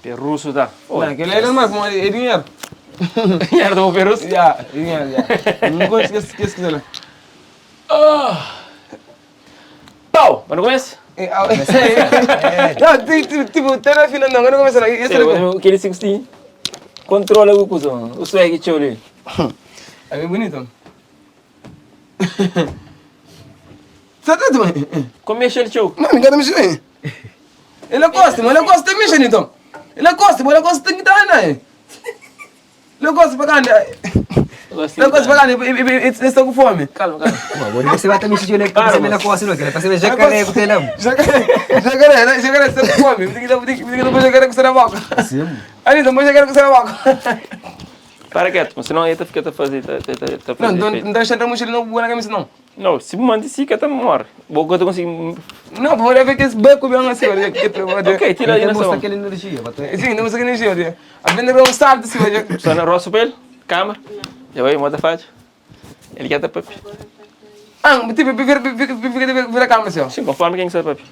Pé rusu ta. Não, kel é normal, pamodi é dinheru. Dinheru ta pô pé rusu? Ya, é dinheru, ya. N gosta kes kes kuza la. Pau! Pa nu kumesa? Não, tipo, te na final não, nu kumesa não. Esse é Kel si kustinha. Kontrola ku kuza, o swag txeu li. É bem bonito. Sa ta também. Ko mexe el txeu. Não, ninguém tá mexendo. Ele gosta, mas ele gosta de mexer então. Ele gosta, mas ele gosta de estar né? Ele gosta para cá, Ele gosta para cá, ele está com fome. Calma, calma. Bom, você vai também sentir ele que você me na costa, não, que ele passa a jacaré com o telão. Jacaré, jacaré, jacaré está com fome. Tem que dar, tem que dar jacaré com sarabaco. Sim. Ali, não jacaré com sarabaco. Para quieto, mas senão ele fica a fazer, tá, tá, tá, tá Não, fazer não, efeito. não deixa a mochila não boa na camisa não. Não, se manda se que até morre. Vou que eu consigo. Não, vou ver que esse beco bem assim, olha, que Ok, tira aí Ele na mostra sua. aquela energia, bateu. Sim, não sei que energia, olha. A venda é um salto assim, olha. Só na roça para ele, câmara. Já vai, mota faz. Ele quer tá papi. Ah, tipo, vira, vira, vira, vira a câmera assim, ó. Sim, conforme quem sabe papi.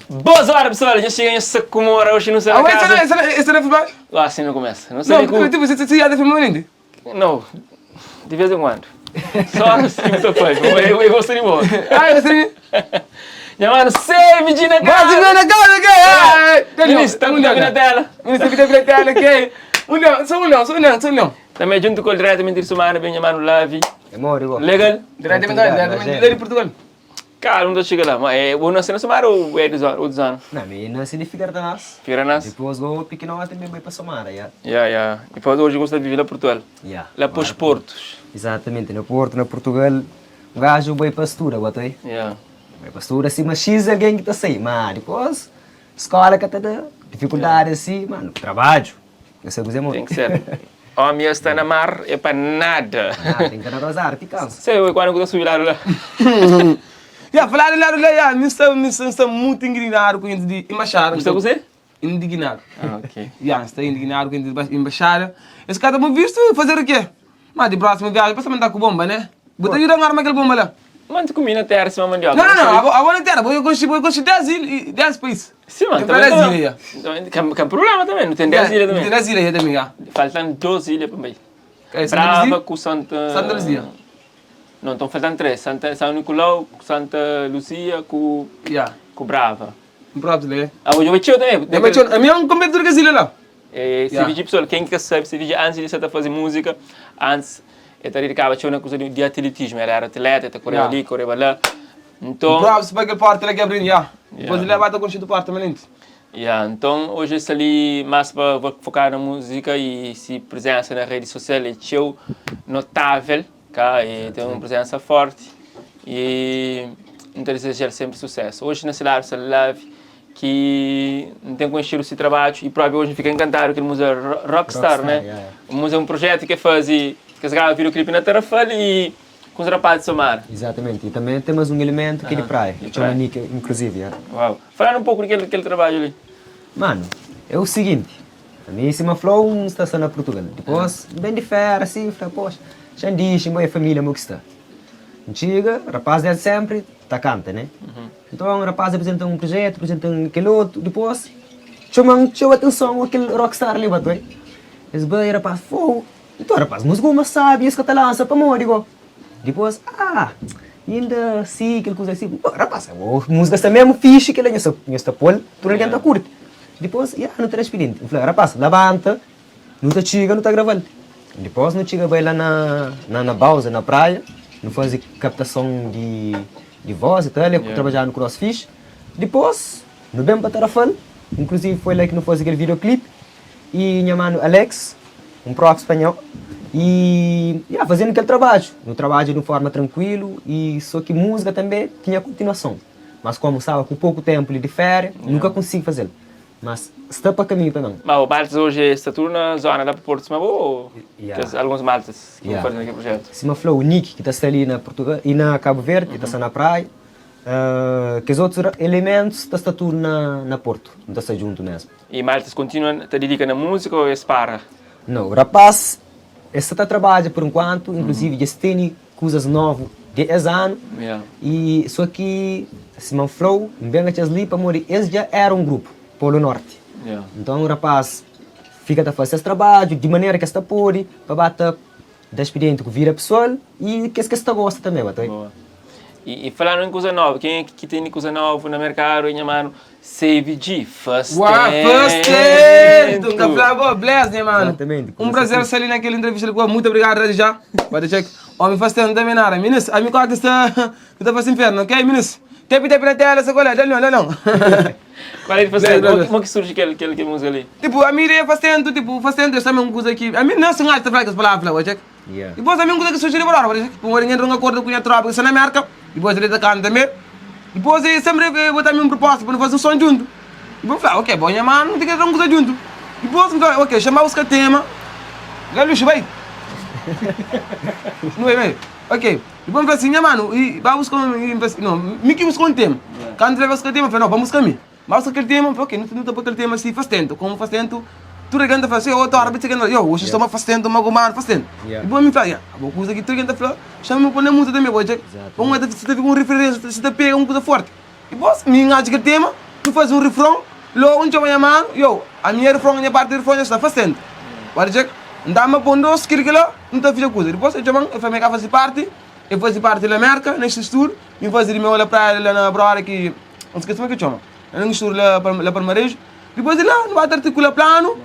Boas horas, pessoal. A gente chega em Sacomora hoje não sei Ah, na mas esse casa. não, esse não, esse não é filmagem? Lá assim não começa. Não sei Não, nem tipo, você você já tá filmando ainda? Não, de vez em quando. Só assim que eu faço. Eu, eu gosto de boa. Ah, você... Minha mano, save de na Mas casa! vem na casa, que? Ministro, tá com na tela. Ministro, fica na tela, que? Um leão, só um leão, só um leão, só um leão. Também junto com o diretamente de Sumana, bem minha mano Lave. É moro igual. Legal? Diretamente, diretamente de Portugal. Cara, não tô chegando lá. Mas é, o nasce na Sumara ou é dos outros anos? Não, me nasci de Figueiredo. Fica nas? Depois vou pequeno também vai para Somara, já. Yeah, yeah. Depois hoje gosto de viver lá Portugal. Yeah. Lá para os Portos. Exatamente, no Porto, na Portugal, um gajo vai para Pastura, bota aí. Yeah. Vai pastura assim, mas X alguém que tá sem. Mas depois, escola que tá da dificuldade assim, mano, trabalho. Eu sei que é muito. Tem que ser. Homem está na mar é para nada. Ah, tem que andar com arte, cansa. Sei eu quando eu subi lá lá. Já, falar lá, lá, já, me está, me está muito indignado com isso de embaixada. Gostou você? Indignado. Ah, ok. Já, está indignado com isso de embaixada. Esse cara tá bom visto fazer o quê? Mas de próxima viagem, passa a mandar com bomba, né? Bota ajudar a armar aquela bomba lá. Mano, comi na terra, se mandioca. Não, não, não, a boa inteira, vou conseguir, vou conseguir 10 ilhas, 10 países. Sim, mano, Tem também. várias ilhas. Também, que, que problema também, não tem 10 ilhas também. Tem 10 ilhas também, já. Faltam 12 ilhas para mim. É, Santa Brava Luzia? com Santa... Santa Luzia. Não, estão faltando três. Santa, São Nicolau, Santa Lucia com, Já. com Brava. Um próprio, né? Ah, hoje eu vou teu também. É, mas a minha é um competidor que ilha lá. É, Yeah. CVG, pessoal, quem que sabe, CVG antes de você fazer música, antes ele dedicava a uma coisa de, de atletismo, ele era atleta, ele correu Yeah. ali, correu lá. Então, Próprio, para aquele porta lá que abrindo, já. Depois Yeah. ele vai estar construindo porta, mas yeah, então hoje está ali mais para focar na música e se presença na rede social é teu notável, cá, e tem uma presença forte e então desejar sempre sucesso. Hoje na cidade está Love que não tem conhecido esse trabalho e próprio hoje fica encantado que ele usa Rockstar, Rockstar, né? yeah, yeah. O museu é um projeto que faz e que se grava videoclipe na Tarrafal e com os rapazes de Somar. Exatamente. E também temos um elemento aqui de praia, de que chama praia. Nick, inclusive. já. Uau. Falando um pouco daquele, daquele trabalho ali. Mano, é o seguinte, a minha cima flow um está na Portugal. Depois, bem de fera, assim, falei, poxa, já disse, boa família, meu que está. Antiga, rapaz desde sempre, tá canta, né? Então, o rapaz apresenta um projeto, apresenta aquele outro, depois, chamam, chama atenção aquele rockstar ali, bateu. Eles bem, rapaz, fogo. Então, rapaz, música uma sabe, isso que tá lança, para morrer, igual. Depois, ah, ainda assim, aquele coisa assim, pô, rapaz, a música está mesmo fixe, que ele está pôr, tu não tá curte. Depois, yeah, não tá expediente. Eu falei, rapaz, levanta, não tá chega, não tá gravando. Depois, não chega, vai lá na, na, na Bausa, na praia, não faz captação de, de voz e tal, yeah. trabalhar no CrossFish. Depois, no bem para Tarrafal, inclusive foi lá que não faz aquele videoclipe. E minha mano Alex, um próprio espanhol, e yeah, fazendo aquele trabalho. No trabalho de uma forma tranquilo e só que música também tinha continuação. Mas como estava com pouco tempo ali de férias, nunca consigo fazê-lo. Mas está para caminho para mim. Mas o Maltas hoje está tudo na zona lá para Porto de Simabô ou Yeah. tem alguns Maltas que Yeah. vão fazer aquele projeto? Se me falou o Nick, que está ali na Portugal e na Cabo Verde, que está na praia, ah, que os outros elementos está tudo na, na Porto, não está junto mesmo. E Maltas continua, te dedica na música ou eles para? Não, o rapaz, esse está trabalha por enquanto, inclusive já tem coisas novas de 10 anos, Yeah. e só que. Sima N fla-u, N ben atxa-s li pamodi es dja éra un grupu, Polu Norti. Nton, rapaz fika ta faze ses trabadju di manera ki es ta pode pa ba ta da spidienti ku vida pesoal i kes ki es ta gosta tanbe. Ba ta oi. Boa. I falando em kuza novu, kenha ki tene kuza novu na merkadu é nha manu CVG, First Uau, first Tento! N ka fla bo, bless nha manu. Exatamente, Un prazer sta li na kel entrevista li ku bo. Muito obrigado desde já. Ba ta check. Omi first tento também nada. Minis, ami kuaki sta Nu ta fasi infernu, ok minis? Tepi tepi na tela, sa kual é? Dal non, dal non. Kual é di fasi tentu? Mo ki surji kel kel kel múzika li? Tipo, ami ideia fasi tentu, tipo, fasi tentu é só un kuza ki ami não sin ta fla kes palavra la, oja. Dipôs ami un kuza ki surji riba ora, oja. Pamodi N entra un akordu ku nha tropa ki sta na Merka, dipôs el ta kanta tanbe. Dipôs e senpri e bota mi un proposta pa nu fasi un son djuntu. Dipôs N fla, ok, bo nha manu, nu ten ki entra un kuza djuntu. Dipôs N fla, ok, xama buska tema, la luxu bai. Nu bai, bai. Ok. Dipôs N fla sin, Nha manu, i ba buska un, i N fla sin, no, mi ki buska un tema. Kantu el buska tema, N fla, no, ba buska mi. Ba buska kel tema, N fla, ok, nu ta poi kel tema si, faz tentu. Komu faz tentu, tudu algen ta fla si, ô tora, bi ta yo, oxi sta ma faz tentu, ma gumadu, faz tentu. Dipôs mi fla, ya, abo kuza ki tudu algen ta fla, xama-m pa poi na múzika tanbe, bo dja, pa un ta fika un referensia, si ta pega un kuza forti. Dipôs, mi N atxa kel tema, nu faze un refron, logu N txoma nha manu, yo, ami nha refron, nha parti di refron dja sta, faz tentu. Pode dja, N ta ama pon dos, kel ki la, N ta fidja kuza. Dipôs el txoma-m, el fla-m el ka faze parti, el faze parti la Mérka, na ese studu, mi faze di meu la praia la na Brora ki, N skese kuma ki txoma, na un studu la la Palmareju. Dipôs di la, nu ba ta artikula planu,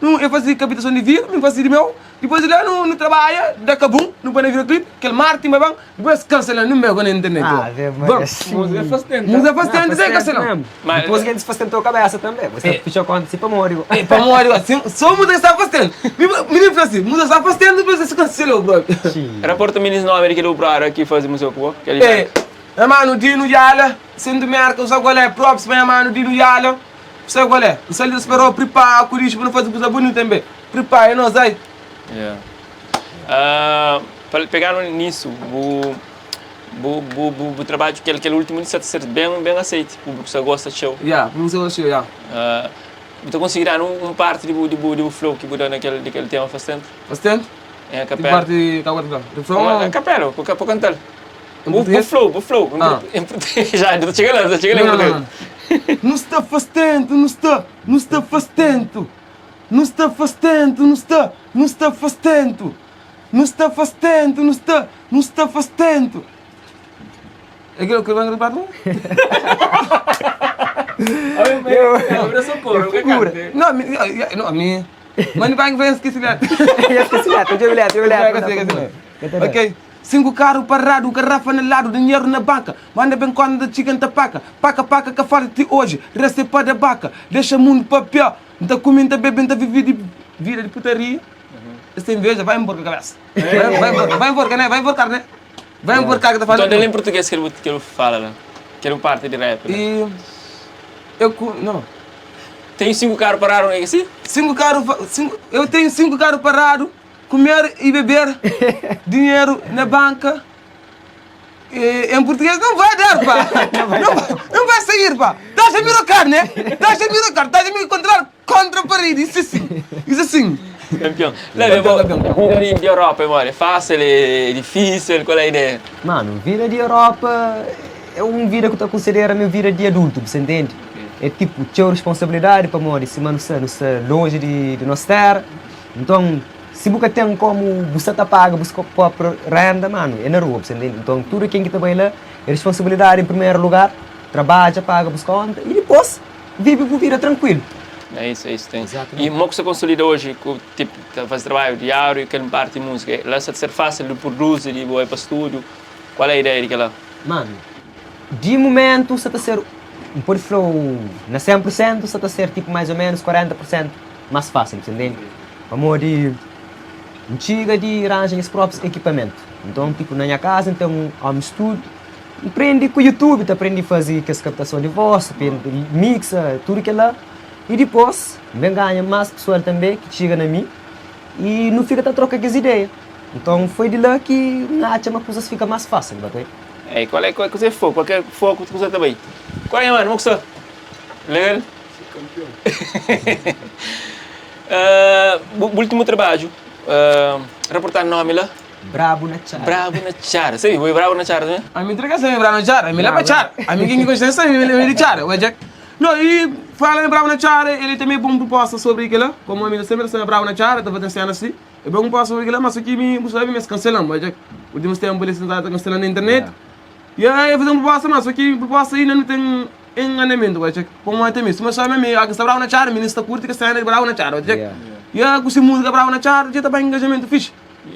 nu, el faze kapitason di vida, mi faze di meu. Dipôs di la, nu, nu trabadja, da kabum, nu poi na videoclip, kel Martin bai ban, dipôs es kansela-m, nu mê ku na internet la. Ave Ban. Maria, sim. Múzika faz tenta. Múzika faz Não, tenta, faz zé tempo kansela-m. mesmo. Depois que eles fastentou a cabeça também. Você puxou conta se pamodi. É, pamodi, assim, só música está fazendo. Menino falou assim, música está fazendo, depois você cancelou, bro. Raporta minis nomi di kel brother ki faze museu ku bo, kel É, nha mano Dino Yala, sendo merka, usa qual é, props pa nha mano Dino Yala, usa qual é. Nsa li ta sperou pripara ku lixo pa nu faze kuza bunitu tanbe. Pripara, é nos ai. Yeah. Ah, pa pegando nisso, bu Bu bu bu bu trabadju kel kel ultimu li sa ta ser ben ben aseiti, públiku sa gosta txeu. Ya, públiku sa gosta txeu, ya. Bu ta konsigi da-nu un parti di bu di bu di bu flow ki bu da na kel di kel tema Faz Tempo? Faz Tempo? Em Ki akapela. parti ka bu ta fla? Refrão ou? Akapela, pa pa kanta-l. Em Bu bu português? flow, bu flow. Ah. Em português, já, ta txiga la, ta txiga la em Não, não, português. não. Nu sta faz tempo, nu sta, nu sta faz tempo. Nu sta faz tempo, nu sta, nu sta faz tempo. Nu sta faz tentu, nu sta, nu sta faz tentu. É aquilo que vai para tu? Não, não, a mim. Mas não vai que esqueci letra. Esqueci letra, djobe letra, djobe letra. Ok. Cinco carro parado, garrafa na lado, dinheiro na banca. Manda bem quando da chica ta paca. Paca, paca, que falta ti hoje. Resta pa da baca. Deixa mundo papia. Nta come, nta bebe, nta vive de vida de putaria. Es tem inveja, vai enforca cabeça. Vai, vai, enforca, vai enforca, né? Vai enforcar, né? Vai enforcar que tá falando. Então, dele em português que ele, que ele fala lá. Que ele parte de rap. Né? E eu não. Tenho cinco carros parados, é assim? Cinco carros, cinco, eu tenho cinco carros parados, comer e beber, dinheiro na banca. E, em português não vai dar, pá. Não vai, não vai sair, pá. Estás a me rocar, né? Estás a me rocar, estás a me encontrar contra a parede. Isso assim, isso assim. Campeão. Leve, Campeão, vida de, de Europa, mano, é fácil, é difícil, qual é a ideia? Mano, vida de Europa é um vida que eu ta considera minha vida de adulto, você entende? É tipo, txeu responsabilidade pamodi sima nu sta, nu sta longe de, de nos terra. Então, si bu ka ten komu bu sta ta paga bu próprio renda, mano, é na rua, você entende? Então, tudo ken ki ta bai la é responsabilidade em primeiro lugar, trabadja, paga bus conta e dipôs vive bu vida tranquilo. É isso, é isso. Tem. E mo que se consolida hoje, ku, tipo, ta faze trabalho diário e kel parte de música, lá sta ta ser fácil de produzir, de bo ir pa estúdio, qual é a ideia de kel-lá? Mano, di momento sta ta ser, N pode fla-u na 100 por cento sta ta ser tipo mais ou menos 40 por cento más fácil, bu ta intende? Pamodi N txiga di ranja nhas próprius ekipamentu. Nton, tipo, na nha kaza N ten un home studio, N prende ku YouTube, ta prende faze kes kaptason di vós, prende mixa, tudu kel-la. I dipôs, N ben ganha más pesoal tanbê ki txiga na mi i nu fika ta troka kes ideia. Nton, foi di la ki N atxa ma kuzas fika más fásil, ba ta. Ei, kual é kuze é foku? Kualker foku kuze ta bai. Kual é, mano? Mo ku sta? Legal? Bu último trabadju, raportá nomi la? Brabu na txada. Brabu na txada. Sabe, bo é brabu na txada também? Ami ntra ka sabe brabu na txada, ami la pa txada. Ami ken ki gosta di sabe, mi di txada. Oja Jack. No, i fala na brabu na txada, el também pon proposta sobri kila, komo ami ta sempre ta brabu na txada, ta fazem sena si. El pon proposta sobri kila, mas so ki mi bu sabe, mi es kanselam. Oja Jack. Ultimus tempu el ta kanselam na internet. E el faze un proposta, mas so ki proposta ainda nu ten en andamentu. Oja Jack. Pon ate mi, suma sabe mi, algin sta brabu na txada, mi sta kurti kes sena di brabu na txada. Oja Jack. E ku si musika brabu na txada, dja ta bai engajamentu fixi.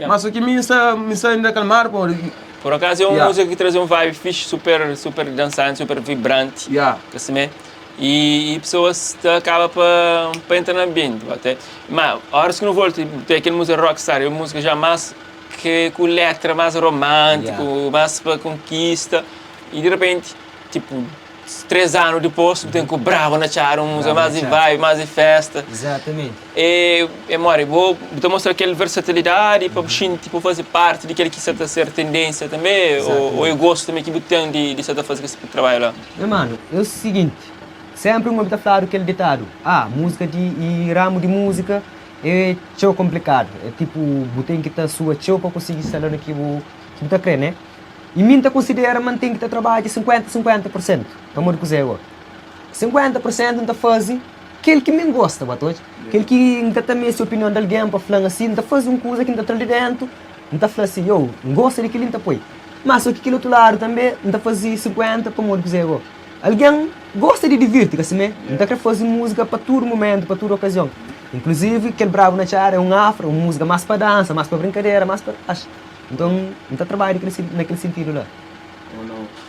Mas so ki mi nsa mi nsa inda kalmadu pamodi. Por akazu é un Yeah. múzika ki traze un vibe fixi, super super dansanti, super vibranti, Yeah. ka simé? I i pesoas ta kaba pa pa entra na anbienti até. Ma óras ki nu volta i tem kel múzika rockstar, é un múzika já más ke ku letra más romántiku, Yeah. más pa konkista i di repenti tipo 3 anu dipôs bu ten ku brabo na txada un múzika Brabo más na di txada. vibe, más di festa. Exatamente. É é modi bo bu ta mostra kel versatilidadi pa bu xinti pa bu faze parti di kel ki sa ta ser tendénsia tanbê ô ô é gostu tanbê ki bu ten di di sa ta faze kes trabadju la? Nha manu, é o siginti, sénpri un obi ta fladu kel ditadu, ah, múzika di i ramu di múzika é txeu konplikadu, é tipu bu ten ki ta sua txeu pa konsigi sta la na ki bu ki bu ta krê, né? I mi N ta konsidera ma N ten ki ta trabadja 50, 50 pur sentu. Pamodi kuzê gó? 50 pur sentu N ta faze kel ki mi N gosta, ba ta odja? Kel ki N ka ta meste opinion di algen pa fla-m asi, N ta faze un kuza ki N ta tra-l di déntu, N ta fla asi, yo, N gosta di kel-li, N ta poi. Má sô ki kel otu ladu tanbê N ta faze 50 pamodi kuzê gó? Algen gosta di divirti, ka simé? N ta krê faze múzika pa tudu momentu, pa tudu okazion. Inkluzivi kel Brabu na Txada é un afro, un múzika más pa dansa, más pa brinkadera, más pa raxa. Nton, N ta trabadja na kel sentidu la.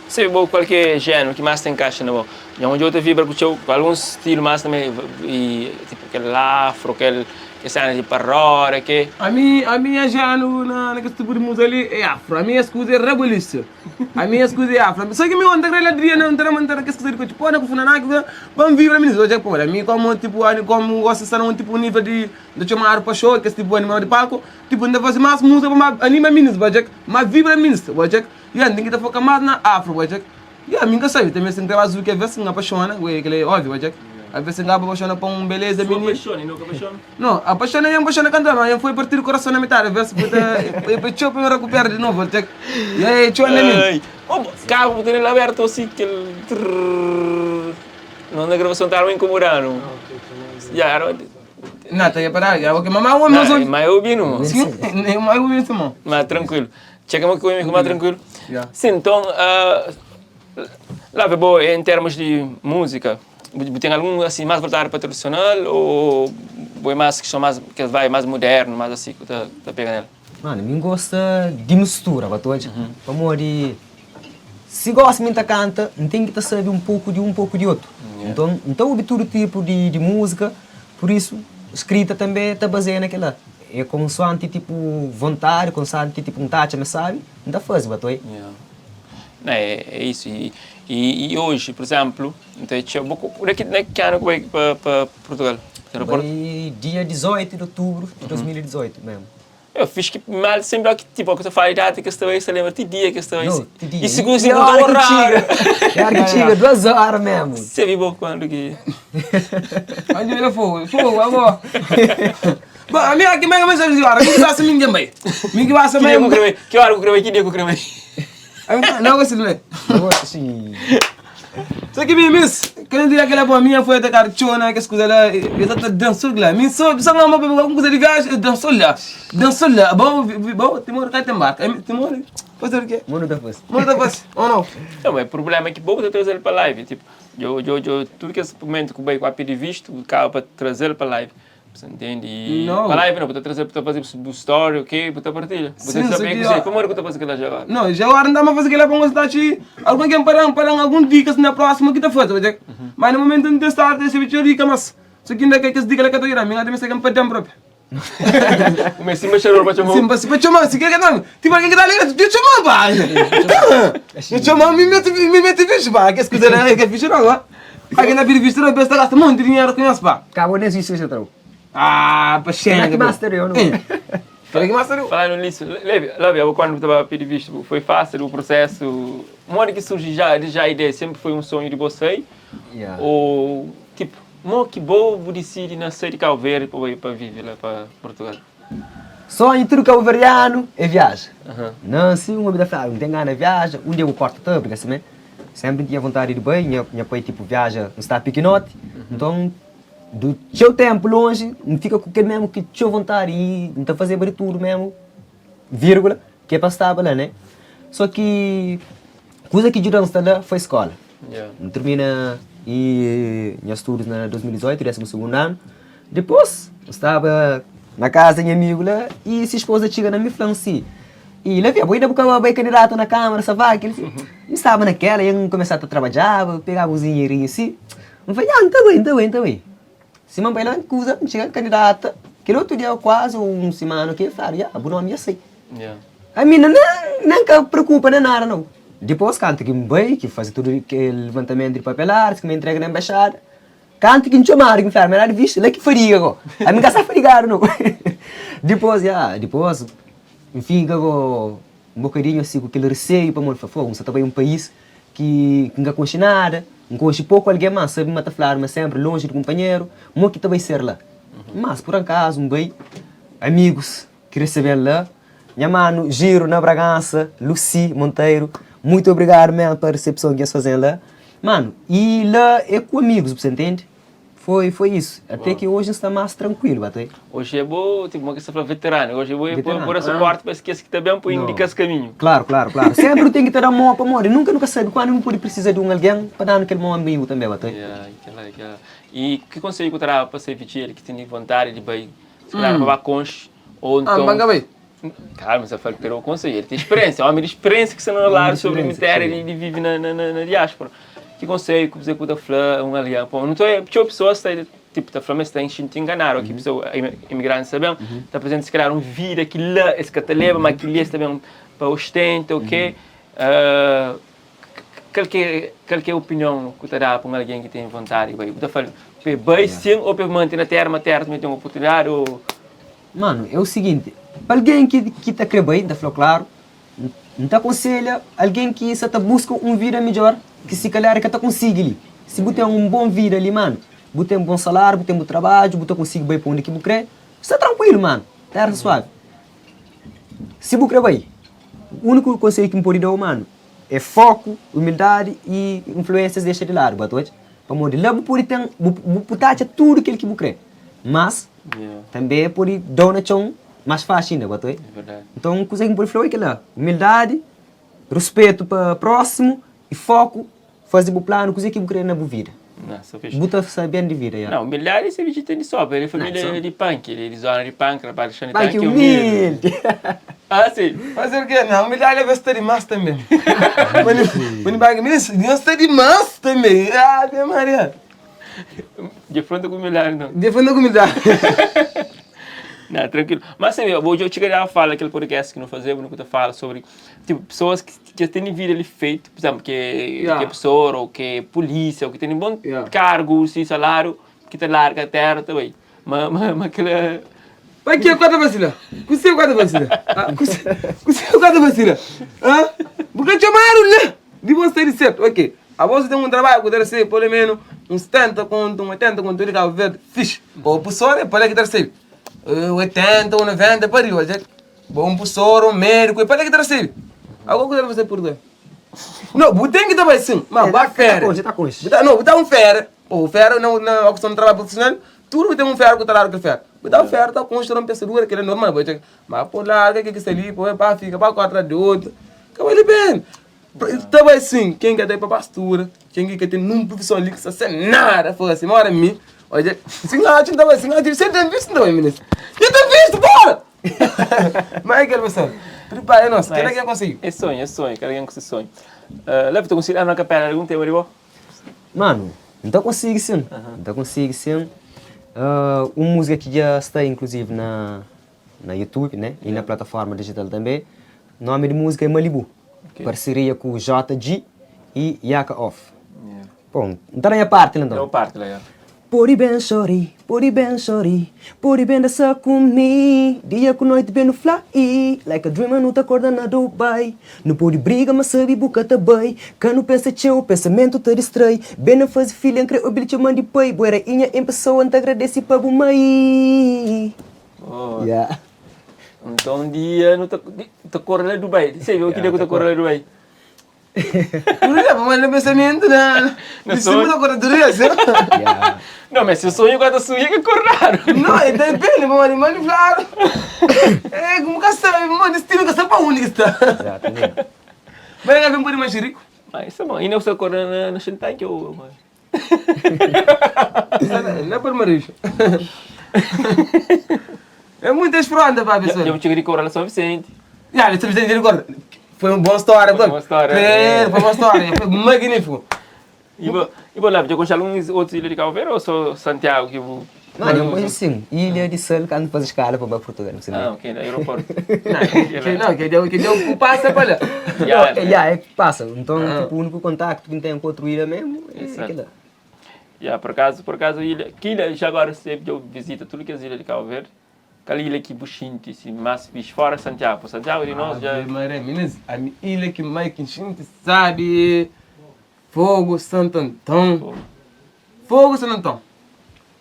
Sabe bo kual ki é jénero ki más ta enkaixa na bo? Nha un dja ta vibra ku txeu, ku alguns stilu más tanbe, i tipu kel afro, kel sena di paródia, ke. Ami, ami nha jénero na kes tipu di múzika li é afro. Ami es kuza é rabulisu. Ami es kuza é afro. Só ki mi N ta kre ladria, N ta N ta kes kuza di kotxi pó, ku funaná, pa N vibra mi. Odja pamodi ami komu tipu, komu N gosta di sta na un tipu nível di, N ta txomadu pa xou, kes tipu animador di palku. Tipo, N ta faze más múzika pa ma anima minis, ba dja ma vibra minis, ba dja Ya, N ten ki ta foka más na afro, ba dja Ya, mi N ka sabe, tanbe si N krê ba zuki aves N apaxona, ue, kel-li é óbviu, ba dja Aves N kaba apaxona pa un beleza Su minina. apaixona, e no ka apaixona? No, apaixona N apaixona kantu ma N foi partidu korason na metadi, aves bu ta e pa txeu pa N rakupera di novu, ba dja Ya, e txeu andamentu. Ai, oh, kabu bu tene-l abertu osi kel trrr Nos na gravason ta éra inkomodanu. Ya, éra. Não, tá para já, ok, mamá o meu Mas eu ouvi não. Sim, mas eu ouvi isso, mano. Mas tranquilo. Chega uma comigo, mais tranquilo. Yeah. Sim, então, lá, bom, em termos de música, tem algum assim mais voltado para tradicional ou é mais que são mais que vai mais moderno, mais assim que tá tá pegando ela? Mano, mi gosta di mistura, ba ta odja? Pamodi si gosi mi ta kanta, N ten ki ta sabe un poku di un, poku di otu. Nton, N ta obi tudu tipu di di múzika, pur isu skrita tanbe ta bazeia na kel-la. É konsoanti tipu vontadi, konsoanti tipu N ta atxa ma é sabi, N ta faze, ba ta oi? Não, é, é isso. E, e, e hoje, por exemplo, N ta atxa, bo, na ki, na ki anu ku bai pa, pa Portugal? Bai dia 18 di otubru di 2018 memu. Eu fiz que mal sempre que tipo que tu fala idade que estou aí, você lembra ti dia que estou aí. Não, ti dia. E segundo E segundo hora que horário. txiga. E hora que txiga, duas horas mesmo. Você viu quando que Onde ele foi? Foi, agora. Bom, a minha aqui mais mais de hora, que passa ninguém bem. Ninguém passa Que dia que eu mesmo. cravei? Que hora que eu cravei? Que dia que eu cravei? Não, você não é. Sim. Só que minha miss, quem diria que ela é boa minha foi atacar chona, que as coisas lá, eu tô dançando lá. Minha só, só não, uma coisa de viagem, eu dançou lá. Dançou lá. Bom, bom, Timor, cai tem barca. Timor, fazer o quê? Mano da fosse. Mano da fosse, ou não? Não, mas o problema é que bom você trazer ele para live, tipo, eu, eu, eu, tudo que esse momento que o Bacon pedir visto, acaba para trazer ele para live. Você entende? E Não. para live não, para trazer, para fazer o story, ok? Para partilha. Você Sim, sabe só que, que ó, como é que eu estou fazendo aquilo agora? Não, já agora não dá para fazer aquilo para gostar de alguém que para para algum dicas na próxima que tá fazendo, mas mas no momento não está a receber dica, mas só que ainda que as dicas que eu tô irando, minha também se para dentro próprio. Mas sim, mas para chamar. Sim, mas para chamar, se quer que não, tipo alguém que tá ali, eu chamar, pá. Eu chamar, me mete, me mete bicho, pá, que as coisas não que bicho não, ó. Alguém na vida bicho não, besta gasta muito dinheiro com isso, pá. Cabo nem existe esse trau. Ah, pá, Será chega. que master eu não? Será que master eu? Falando nisso, Levi, Levi, eu quando estava a pedir visto, foi fácil o processo? Como é que surge já, já a ideia? Sempre foi um sonho de você? Yeah. Ou, tipo, mo que bobo decide nascer de Cabo Verde para ir para viver lá para Portugal? Sonhu di tudu kabuverdianu é viaja. Nansi un obi ta fla, N ten gana viaja, un dia bu porta ta abri, ka simé? Sénpri N tinha vontadi di bai, nha nha pai tipo viaja, N sta pikinoti, nton du txeu ténpu lonji, N fika ku kel mésmu ki txeu vontadi i N ta fazeba di tudu mésmu, vírgula, ki é pa staba la, né? Sô ki kuza ki djuda-m sta la foi skóla. N tirmina i nha studus na 2018, désimu sugundu anu. Dipôs, N staba na kaza di nha amigu la i se spoza txiga na mi i fla-m si, I Lavia, bo inda bu ka bai kandidata na Kámara, sa va? Kel N staba na kela i N kumesa ta trabadjaba, pegaba uns dinherinhu si. N fla, Ya, N ta bai, N ta bai, N ta bai. Sima N bai la, N kuza, N txiga kandidata. Kel otu dia, kuazi un simana ki, fladu, Ya, bu nomi dja sai. Ami nen N ka preokupa nen nada nau. Dipôs, kantu ki N bai, ki faze tudu kel levantamentu di papeladas, ki N entrega na enbaxada, Kantu ki N txomadu ki N fladu ma era di vista, la ki fadiga go. Ami N ka sta fadigadu nau. Dipôs, ya, dipôs N fika go un bokadinhu asi ku kel riseiu pamodi N fla, fogu, N sta ta bai un país ki N ka konxe nada, N konxe poku algen má N sabe ma ta fladu ma sénpri lonji di kunpanheru, mo ki ta bai ser la? Mas pur akazu N bai, amigus ki resebe-m la, nha manu Giro na Bragança, Lucy Monteiro, muitu obrigadu mesmu pa resepson ki nhos faze-m la. Mano, e la é ku amigos, bu sa entende? Foi, foi isso. Até ki hoje N sta más tranquilo, ba ta. Hoje é bo, tipo, mo ki sa fla veterano, hoje é bo é bo da suporte pa kes ki ta ben pa indikas kaminhu. Claro, claro, claro. Sempre nu ten ki ta da mó pamodi nunka nu ka sabi kuandu nu podi prisiza di un algen pa danu kel mó amigu tanbe, ba ta. Yeah, kela, kela. E ki konsedju ku ta daba pa Ceviche, el ki tene vontadi di bai, se kalhar pa ba konxe, ou Ah, nton. manga bai. Claro, mas eu falo pelo conselho, ele tem experiência, homem de experiência que você não lá sobre matéria de, de vive na, na, na, na diáspora. Que conselho que você puta fla um alien? Pô, não tô, tinha pessoas que tipo, tá falando, mas tem gente enganar, ou que pessoa imigrante sabem, tá presente se calhar um vida que lá esse que te leva, mas que lá está bem para ostenta, ok? Uh, qual que qual que é a opinião que te dá para um alguém que tem vontade, vai? Você fala, vai sim ou para manter na terra, mas terra também tem uma oportunidade ou Mano, é o seguinte, pa algen ki ki ta kre bai, N ta fla-u klaru, N ta akonselha algen ki sa ta buska un vida midjór ki si kalhar e ka ta konsigi li. Si bu ten un bon vida li, mano, bu ten bon saláriu, bu ten bu trabadju, bu ta konsigi bai pa undi ki bu kre, sta trankuilu, mano, téra sta suavi. Si bu kre bai, úniku konsedju ki N pode da-u, mano, é foku, umildadi i influénsias dexa di ladu, bu ta odja? Pamodi la bu pode ten, bu bu ta atxa tudu kel ki bu kre, mas Tanbê pode da-u na txon más faxi inda, ba ta oi? Nton, kuzê ki N pode fla-u é kel-la, umildadi, ruspetu pa prósimu i foku, faze bu planu, kuzê ki bu krê na bu vida. Bu ta sta ben di vida, ya. Não, humildade esse bicho tem de sobra. Ele é família de punk, ele é de zona de punk, rapaz, de chão de Punk tanque, humilde. humilde. Ah, sim. Fazer o quê? Não, humildade às vezes está demais também. Mani, mani, mani, está demais também. Ave Maria. Dja fronta ku humildadi nton. Dja fronta ku humildadi. Não, tranquilo. Mas sim, eu vou te querer falar aquele podcast que não fazemos, no que fala sobre tipo, pessoas que, que têm vida ali feito, por exemplo, que, yeah. que é professor, ou que é polícia, ou que tem um bom yeah. cargo, sim, salário, que te larga a terra também. Mas, mas, mas aquela. Vai que quatro vacila. Kuseu quatro vacila. Ah, kuseu quatro vacila. Ah, porque chamaram lá. De você de certo, ok. A você tem um trabalho que deve ser pelo menos uns 70 conto, uns 80 conto de Cabo Verde, fixe. O professor é para que deve ser 80 ou 90 para riba, já. Bom professor, um médico, é para que deve ser. Agora que deve ser por quê? Não, bu tem que trabalhar sim, mas ba férias. Tá com isso. Não, bu tá um férias. O férias não na opção de trabalho profissional, tudo tem um férias que tá lá que férias. Bu tá um férias, tá com um pensadura que é normal, mas pô larga que que está ali, pô, pá, fica pá quatro de outro. Acabou ali bem. Ta bai sin, ken ka ta bai pa pastura, ken ki ka ten nun profison li ki sta sen nada fasi, mora mi, odja, si N atxa N ta bai, si N atxa, si N ten vistu N ta bai, minis, N ten vistu, bora! Ma é kel pessoal, pripara, é nos, kila ki N konsigi. É sonhu, é sonhu, kada ken ku se sonhu. Levi, ta konsigi lembra na kapela algun tema di bo? Manu, N ta konsigi sin, N ta konsigi sin. Un múzika ki dja sta inkluzivi na na YouTube né e na plataforma digital tanbe. Nomi di múzika é Malibu, parseria ku JG e Yaka Off. Bom, N ta da nha parti la nton. Da bu parti la, ya. Pode ben sori, pode ben sori, pode ben dansa ku mi Dia ku noiti ben nu fla i Like a dreamer nu ta korda na Dubai Nu pode briga ma sabi bu ka ta bai Ka nu pensa txeu, pensamentu ta distrai Ben na faze filha N kre obi-l txoma-m di pai Bu é rainha en pesoa N ta agradese pa bu mai Oh. Yeah. Nton un dia nu ta ta kore la Dubai. Sebe o ki dia ku ta kore la Dubai? Tudu dia pamodi na pensamentu na Na di sima sonhu. ta kore tudu dia si. Yeah. Não, mas se o sonho ka ta sunha ka kordadu. Não, e depende pamodi modi fladu é ku ka sabe pamodi distinu ka sabe pa undi ki sta. Exatamente. Mas ka ben pode manxeriku. Mas isso é bom. E não você acorda na, na Shentanque ou mano? Lá para Maris. É muitas frontas, pá, pessoal. Já chega de cobrar na São Vicente. Já, São Vicente de cobra. Foi uma boa história, Foi uma boa história. É, foi uma boa história. Foi magnífico. E vou, e vou lá, já conhece alguns outros ilhas de Cabo Verde ou só Santiago que vou... Mano, eu conheço sim. Ilha de Sal, quando faz escala para Portugal, não sei. Ah, ok, no aeroporto. Não, que, não, que deu, que deu o passa para lá. Yeah. Yeah, é que passa. Então, tipo, o único contacto que tem com outro ilha mesmo é Exato. aquele lá. Yeah, por acaso, por acaso, ilha, que ilha, já agora sempre eu visito tudo que é as ilhas de Cabo Verde, aquela ilha que buxinte, assim, mais fixe, fora Santiago. Santiago de nós já... Ave Maria, meninas, a minha ilha que mais que a gente sabe, Fogo, Santo Antão. Fogo. Fogo, Santo Antão.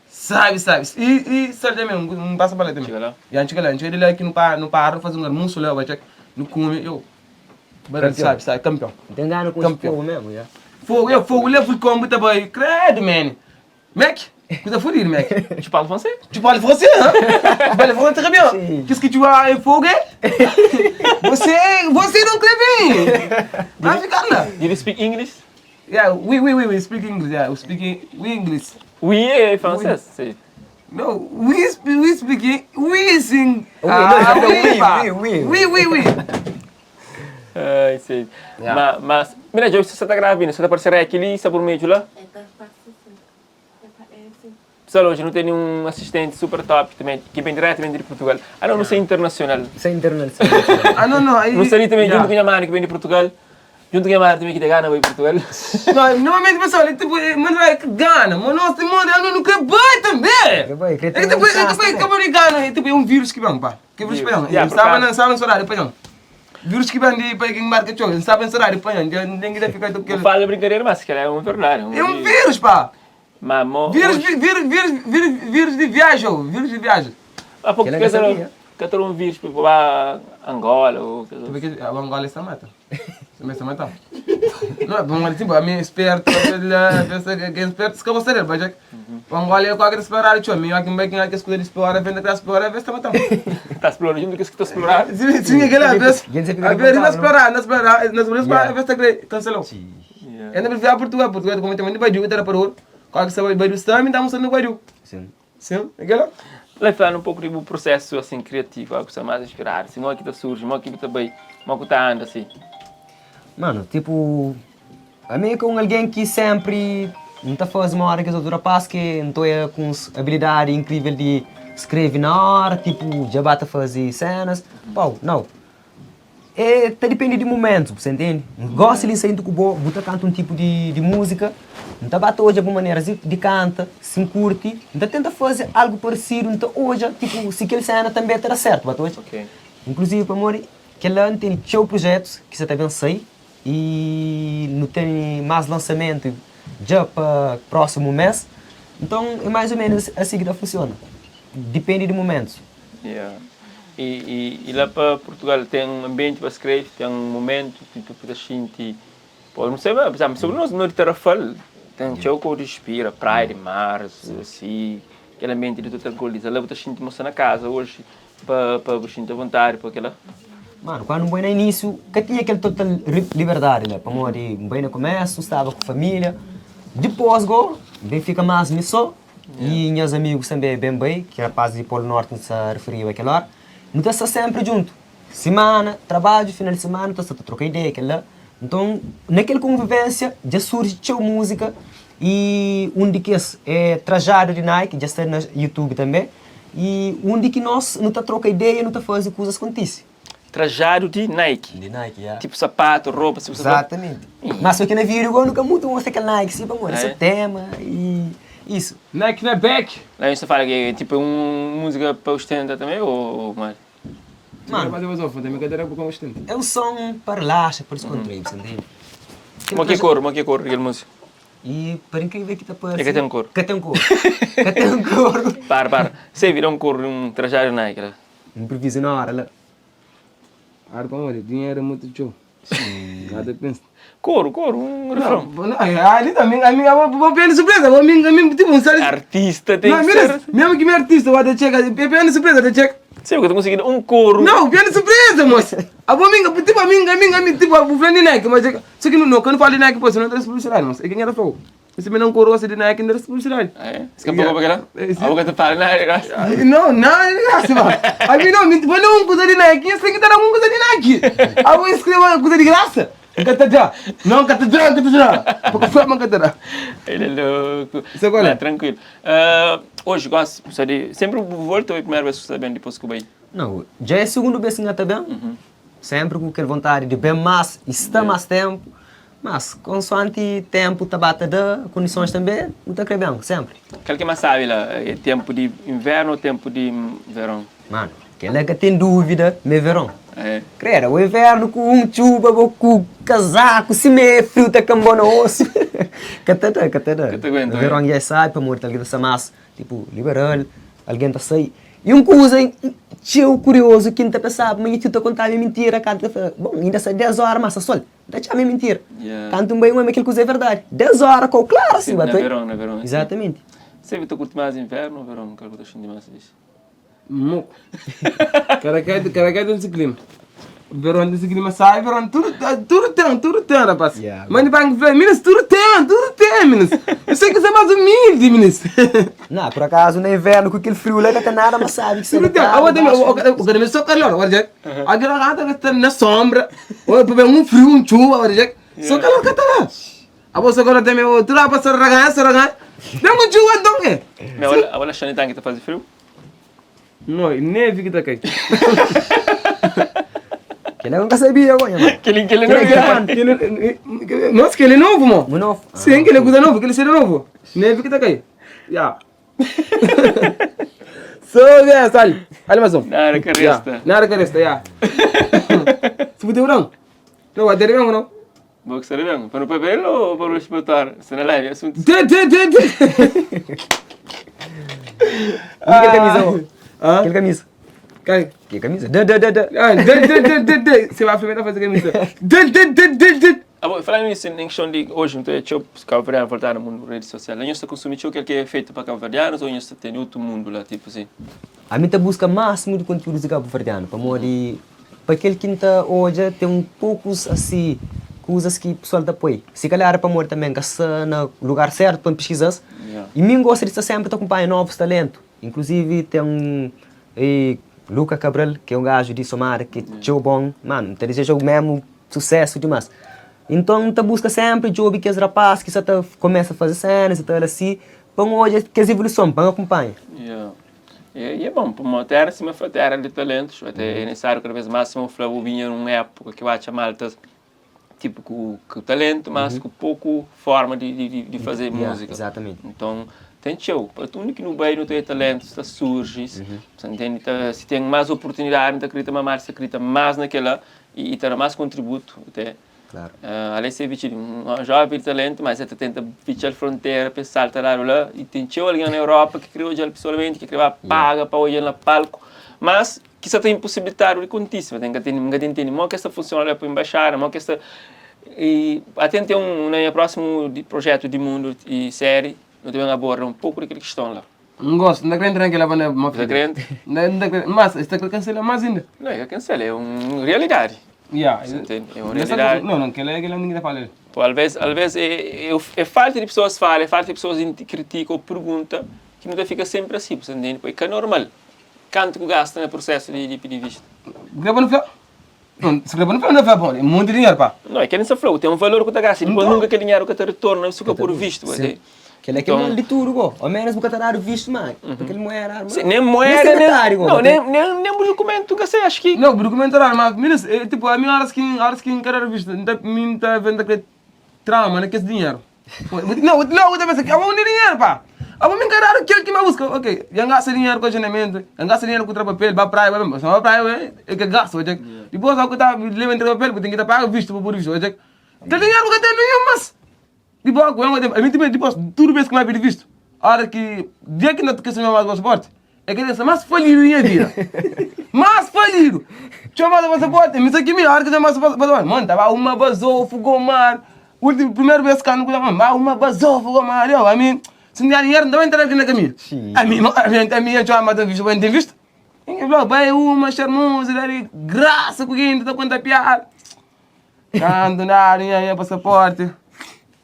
Sabe, sabe. E, e sabe também, não passa para lá também. Chega lá. E a gente chega lá, a gente chega lá aqui no par, no par, faz um almoço lá, vai check, no come, eu. Campeão. Sabe, sabe, campeão. Não tem gana com esse Campeão. povo mesmo, yeah. Fogo, eu, fogo, leva o combo também. Credo, man. Mec, coisa fodida, mec. Tu parles français? Tu parles français, hein? Tu parles français très bien. Sim. Qu'est-ce que tu as em fogo, hein? Você, você não crê bem. Vai ficar lá. Did you speak English? Yeah, we, we, we, we speak English. Yeah, we speak we English. Oui, é francês, sim. No, we speak, we speak, we sing. Oui, ah, não, oui, pá. oui, oui, oui, oui, oui. Ai, sim. Yeah. Mas, mas, mira, Joyce, você está gravando, você está aparecendo aqui ali, está por meio lá? É, tá fácil sim. É, é sim. Pessoal, hoje não tem nenhum assistente super top também, que vem diretamente de Portugal. Ah, não, não sei internacional. Isso é internacional. Ah, não, não. aí- Não sei também, Yeah. junto com a minha mãe que vem de Portugal. Junto com a minha mãe também que tem gana, vai Portugal. Não, normalmente, pessoal, é tipo, é, mano, é que gana. Mas nossa, mano, eu não quero bem também. Quer bem, quer É que ter tipo, um é tipo, é também. cabo é tipo, é um vírus que vem, pá. Que vírus Vírus. que vem. Yeah, por Sabe, acaso. não sabe, não sabe, não Vírus que vem de para quem marca choque, não sabe, não sabe, não Ninguém deve ficar Não fala brincadeira, mas se calhar é um verdade. É um vírus, pá. Mas, mo, Vírus, hoje- vírus, vírus, vírus, vírus de viagem, ó, vírus de viagem. Há pouco Que tempo ele não sabia. que um vírus para Angola ou coisa Porque a Angola está mata. Também está mata. Não, Angola tipo, a minha esperto, pensa que é esperto, se acabou cerebro, mas já que Angola é qualquer explorar, tio, minha que vai que escolher explorar, vem da explorar, vem está matando. Está explorando junto com isso que está explorando. Sim, sim, aquela vez. Gente, você fica A vez não revoltado, explorar, não explorar, não explorar, Yeah. a vez está que cancelou. Yeah. Ainda prefiro Portugal, Portugal como tem muito baidu, era para ouro. Qual que sabe baidu está, me dá um no baidu. Sim. Sim, aquela. Lá falando um pouco do processo assim criativo, algo que está mais inspirado, assim, mo que tá surge, mo que tá bem, mo que tá anda assim. Mano, tipo, a mim é com alguém que sempre não tá fazendo uma hora que os outros rapazes que não tô é com habilidade incrível de escrever na hora, tipo, já bata fazer cenas. Pô, não. É, tá depende de momento, você entende? Gosto de sair com boa, buta canta um tipo de, de música, não tá bate hoje a boa maneira de, de canta, se curte, não tá tenta fazer algo parecido, então hoje, tipo, se aquele cena também terá certo, bate hoje. Ok. Inclusive, para amor, que lá tem show projetos que você também sei e não tem mais lançamento já para próximo mês. Então, é mais ou menos assim que tá funciona. Depende do momento. Yeah. E, e, e lá para Portugal tem um ambiente para escrever, tem um momento que tu podes sentir. Pô, não sei, mas, por exemplo, sobre nós no Tarrafal, tem um que respira, praia de mar, assim, aquele ambiente de tu tranquiliza. Lá você sente moça na casa hoje, para para você sentir à vontade, para aquela. Mano, quando bem no início, que tinha aquele total liberdade, né? Para morrer, bem no começo, estava com família. Depois, go, bem fica mais me só. E meus amigos também, bem bem, que rapaz de Polo Norte não se referiu àquela hora. Não está sempre junto. Semana, trabalho, final de semana, está a trocar ideia, aquela. Então, naquela convivência, já surge tchau música. E um de que é Trajado de Nike, já está no YouTube também. E um de que nós não está troca ideia, não está fazendo coisas acontecem. Trajado de Nike. De Nike, yeah. Tipo sapato, roupa, tipo Exatamente. Mas só que na vida eu nunca muito mostra aquele Nike, sim, amor, esse é É? o tema e isso. Nike na back. Lá a gente fala que é tipo uma música para ostentar também, ou mais? Mano. Mas eu vou também cadeira com ostenta. É um som para relaxa, para descontrair, você entende? Mas que cor, mas que cor aquela música? E para incrível que tá parecendo. É que tem um cor. Que tem um cor. Que tem um cor. Para, para. Você virou um cor, um trajado Nike. Lá. Improviza na hora la. Ar pamodi dinheru é mutu txeu. Nada pensa. Koru, koru, un refrão. Não, ali também, a mim, vou pegar de surpresa, vou mim, a mim, tipo, um sabe. Artista tem Não, que mira, ser. mesmo que meu artista, vou até chegar, eu pego de surpresa, até chega. Sim, porque eu tô conseguindo um coro. Não, pego de surpresa, moço. A vou mim, tipo, a mim, a mim, a mim, tipo, o fulano de Nike, mas só que não, não, quando falo de Nike, pô, você não tem publicidade, moço. É quem era fogo. Você me não coroa de Nike, não tem publicidade. Ah, é? Escapou com aquela? É, sim. A boca te fala, não, é graça. Não, não, é graça, mano. A mim não, me vou não coisa de Nike, eu sei que tá dando coisa de Nike. A vou escrever uma coisa de graça. Cataja. Não, cataja, cataja. Porque foi uma cataja. Ele é louco. Isso agora? Não, tranquilo. Ah, hoje gosto de. Sempre volto a primeira vez que está bem depois que eu bem. Não, já é a segunda vez que está bem. Sempre com aquela vontade de bem mais, está mais tempo. Mas, consoante tempo, tá bata da condições também, não está bem, sempre. Aquele que mais sabe lá, é tempo de inverno ou tempo de verão? Mano, aquele que tem dúvida, me verão. É. Credo, o inverno com um chuva, com casaco, se me frio, tá cambó no osso. Catada, catada. Que te aguenta, No verão já sai, para morrer, alguém tá mais, tipo, liberal, alguém tá sai. E um coisa, tio curioso, que não tá pensando, mas tu tá contando mentira, canta, bom, ainda sai 10 horas, mas sol, tá te mentira. Yeah. Canto um bem, mas aquilo coisa é verdade. 10 horas, com claro, assim, Sim, na bateu. verão, na verão. Exatamente. Sempre tu curte mais inverno ou verão? Que eu tô achando mais isso. Moco. Caraca, caraca, tem clima. Verão desse clima sai, verão, tudo, tudo tem, tudo tem, rapaz. Yeah. Mas vai, meninas, tudo tem, tudo tem, meninas. Eu sei que você é mais humilde, meninas. Não, por acaso, no inverno, com aquele frio lá, não tem nada, mas sabe que você Tudo tem. tá Agora também, o o o só calor, olha. Agora a está na sombra, ou um frio, um chuva, olha. Só calor que tá lá. A você agora também, o tu lá passa ragaça, ragaça. Não um chuva então, é? Mas olha, olha a Xanitã que tá fazendo frio. Não, neve que tá caindo. Que ele nunca sabia, agora, mano. Que ele, que ele não Que ele- viu. Nossa, que ele é novo, mano. Muito novo. Sim, que ele é coisa novo, que ele seria novo. Neve que tá caindo. Ya. So, yes, olha. Olha mais um. Nada que resta. Nada que resta, ya. Se puder, não. Não, vai ter mesmo, não. Vou que bem. Para o papel ou para o espetar? Se não leve, assunto. Tê, tê, tê, tê. E aquele camisa, ó. Hã? Aquele camisa. Cai. Que camisa? Dê, dê, dê, dê. Ah, dê, dê, dê, dê, dê. Você vai primeiro fazer camisa. Dê, dê, dê, dê, dê. Ah, bom, falando nisso, em questão de hoje, então, eu cabo-verdiano voltar no mundo rede social. Eu estou consumindo o que é feito para cabo-verdianos ou eu estou tendo outro mundo lá, tipo assim? A mim tá busca máximo de conteúdo de cabo-verdiano, para morrer, para aquele que tá hoje tem um poucos assim coisas que o pessoal tá põe. Se calhar para morrer também, que está no lugar certo para pesquisar. Yeah. E mim gosta de estar sempre a acompanhar novos talentos. Inclusive tem um e, Luca Cabral, que é um gajo de Somar, que é teu bom, mano, te desejo mesmo sucesso demais. Então tá busca sempre job que os rapazes que só tá, começa a fazer cenas e tal assim, para hoje que as evolução, para acompanhar. Yeah. E, e é bom, para uma terra, assim, uma terra de talentos, até é necessário cada vez mais, se o vinha numa época que eu acho a malta, tipo, com, com talento, mas com pouco forma de, de, de fazer Yeah, música. exatamente. Então, tem show. Para tudo que no meio não tem talento, está surge, você entende? Tá, se tem mais oportunidade, não acredita mais, se acredita mais naquela e, e terá mais contributo até. Claro. Uh, além de ser bicho, um jovem de talento, mas ele tenta fichar fronteira, pensar tá lá, lá, e tem tio alguém na Europa que criou já pessoalmente, que criou a paga para olhar no palco, mas que só tem impossibilidade de contíssima, tem que ter, tem que ter, mo que esta funciona para embaixada, mo que esta e até tem um no próximo de projeto de mundo e série, eu também abordo um pouco daquela questão lá. Não gosto, não quero entrar naquela banda. Não crente? Não, não quero. Mas, está querendo cancelar mais ainda. Não, é que cancela, é uma realidade. Yeah. Você entende? É uma Nessa- realidade. Não, não, aquela é aquela ninguém tá falando. Pô, às vezes, às vezes é, é, é falta de pessoas falam, é falta de pessoas que criticam ou perguntam, que não fica sempre assim, você entende? Pô, é que é normal. Quanto que gasta no processo de, de pedir visto? Grava no fel. Não, se grava no fel, não é bom. É muito dinheiro, pá. Não, é que nem se falou, tem um valor que tu gasta, e depois nunca aquele dinheiro que te retorna, isso que é por visto. Sim. Você. Que ele é que é Então- mal de tudo, go. Ao menos nunca tá dado visto, mano. Porque ele não era. Sim, nem moeda, nem, secretário, go. não, nem, nem, nem o documento que você acha que... Não, o documento era, mas, meninas, é, tipo, a minha horas que, horas que encarar visto, não tá, mim tá vendo aquele trauma, né, que esse dinheiro. Não, não, eu também eu vou dinheiro, pá. Eu vou me encarar aquele que me busca. Ok, eu gasto dinheiro com agendamento, eu gasto dinheiro com o papel, vai praia, vai, só vai praia, é que gasto, ok? Depois, eu tá levando entre papel, porque tem que pagar visto, para pôr visto, ok? Tem dinheiro que eu tenho nenhum, mas... Depois, eu, a mim também, depois, tudo bem que me pedir visto. A hora que, dia que não te quero mais passaporte, é que essa mais falido da minha vida. Mas falidu! Txeu masa pasaporti, mi sa ki mi, ora ki txeu masa pasaporti, mano, ta ba uma bazofu gomadu. Ultimu, primeru bes kandu ku ta ba uma bazofu gomadu, yo, ami, si N tinha dinheru, N ta ba entra na kaminhu. Ami, ami, ami, nha txoma ta vista, ba N ten vista? N fla, bai uma xarmozu la di grasa ku kenti ta konta piada. Kantu N dadu nha nha pasaporti,